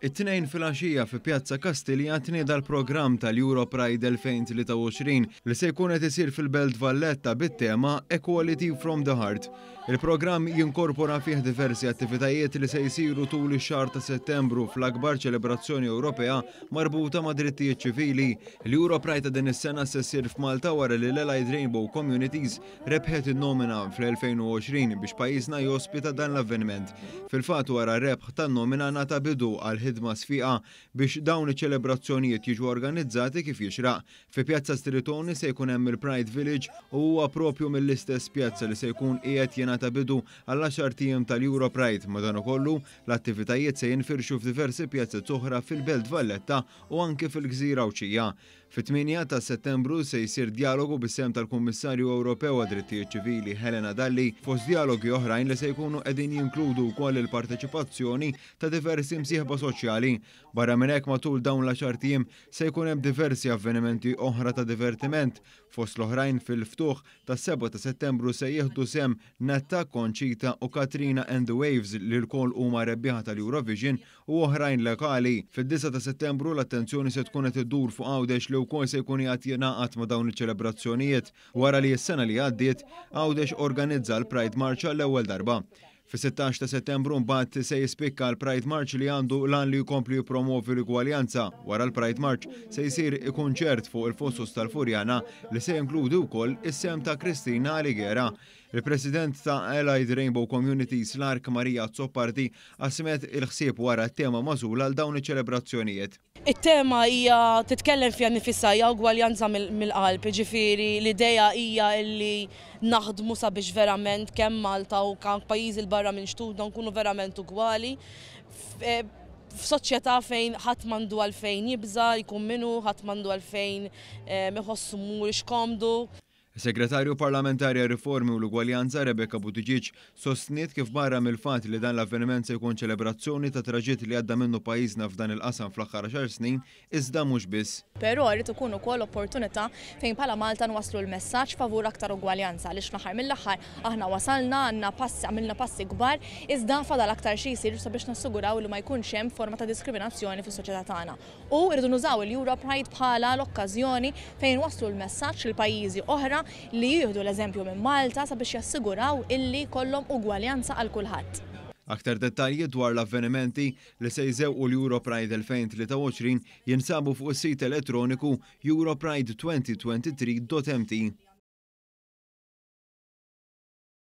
It-Tnejn filgħaxija fi Pjazza Kastilja tnieda l-programm tal-EuroPride 2023 li se jkun qed isir fil-Belt Valletta bit-tema Equality from the Heart. Il-programm jinkorpora fih diversi attivitajiet li se jsiru tul ix-xahar ta' Settembru fl-akbar ċelebrazzjoni Ewropea marbuta ma' drittijiet ċivili. L-EuroPride ta' din is-sena se ssir f'Malta wara li l-Allied Rainbow Communities rebħet in-nomina fl-2020 biex pajjiżna jospita dan l-avveniment. Fil-fatt wara r-rebħ tan-nomina ngħata bidu għal ħidma sfiqa biex dawn iċ-ċelebrazzjonijiet jiġu organizzati kif jixraq. Fi Pjazza Stritoni se jkun hemm il-Pride Village u huwa propju mill-istess pjazza li se jkun qiegħed jingħata bidu għall-għaxart ijiem tal-EuroPride. Madankollu, l-attivitajiet se jinfirxu f'diversi pjazez oħra fil-Belt Valletta u anki fil-gżira Għawdxija. Fit-8 ta' Settembru se jsir djalogu bis-sehem tal-Kummissarju Ewropew għad-Drittijiet Ċivili Helena Dalli fost djalogi oħrajn li se jkunu qegħdin jinkludu wkoll il-parteċipazzjoni ta' diversi msieħba soċjali. Barra minn hekk matul dawn l-għaxart ijiem se jkun hemm diversi avvenimenti oħra ta' divertiment. Fost l-oħrajn fil-ftuħ tas-7 ta' Settembru se jieħdu sehem Netta, Conchita u Katrina and the Waves li lkoll huma rebbieħa tal-Eurovision u oħrajn lokali. Fid-9 ta' Settembru l-attenzjoni se tkun qed iddur fuq Għawdex li wkoll se jkun qiegħed jingħaqad ma' dawn iċ-ċelebrazzjonijiet wara li s-sena li għaddiet Għawdex organizza l-Pride March għall-ewwel darba. Fis-16 ta' Settembru mbagħad se jispikka l-Pride March li għandu l-għan li jkompli jippromovi l-ugwaljanza. Wara l-Pride March se jsir kunċert fuq il-Fossus tal-Furjana li se jinkludi wkoll is-sehem ta' Christina Aligera. Il-President ta' Allied Rainbow Communities l-Ark Maria Azzopardi qasmet il-ħsieb wara t-tema magħżula għal dawn iċ-ċelebrazzjonijiet. It-tema hija titkellem fiha nnifisha, hija ugwaljanza mill-qalb, jiġifieri l-idea hija li naħdmu sabiex verament kemm Malta u kemm pajjiżi 'l barra minn xtutna nkunu verament ugwali f'soċjetà fejn ħadd m'għandu għalfejn jibża' jkun min hu, ħadd m'għandu għalfejn iħossu mhuwiex komdu. Is-Segretarju Parlamentari għar-Riformi u l-Ugwaljanza Rebecca Buttigieg sostniet kif barra mill-fatt li dan l-avveniment se jkun ċelebrazzjoni ta' traġitt li għadda minnu pajjiżna f'dan il-qasam fl-aħħar għaxar snin, iżda mhux biss. Però irid ikun ukoll opportunità fejn bħala Malta nwasslu l-messaġġ favur aktar ugwaljanza għaliex fl-aħħar mill-aħħar aħna wasalna, għandna passi, għamilna passi kbar, iżda fadal aktar xi jsir sabiex nassiguraw li ma jkunx hemm forma ta' diskriminazzjoni fis-soċjetà tagħna. U rridu nużaw il-EuroPride bħala l-okkażjoni fejn inwasslu l-messaġġ lil pajjiżi oħra li jieħdu l-eżempju minn Malta sabiex jassiguraw illi jkollhom ugwaljanza għal kulħadd. Aktar dettalji dwar l-avvenimenti li se jżewqu l-EuroPride 2023 jinsabu fuq is-sit elettroniku europride2023.mt.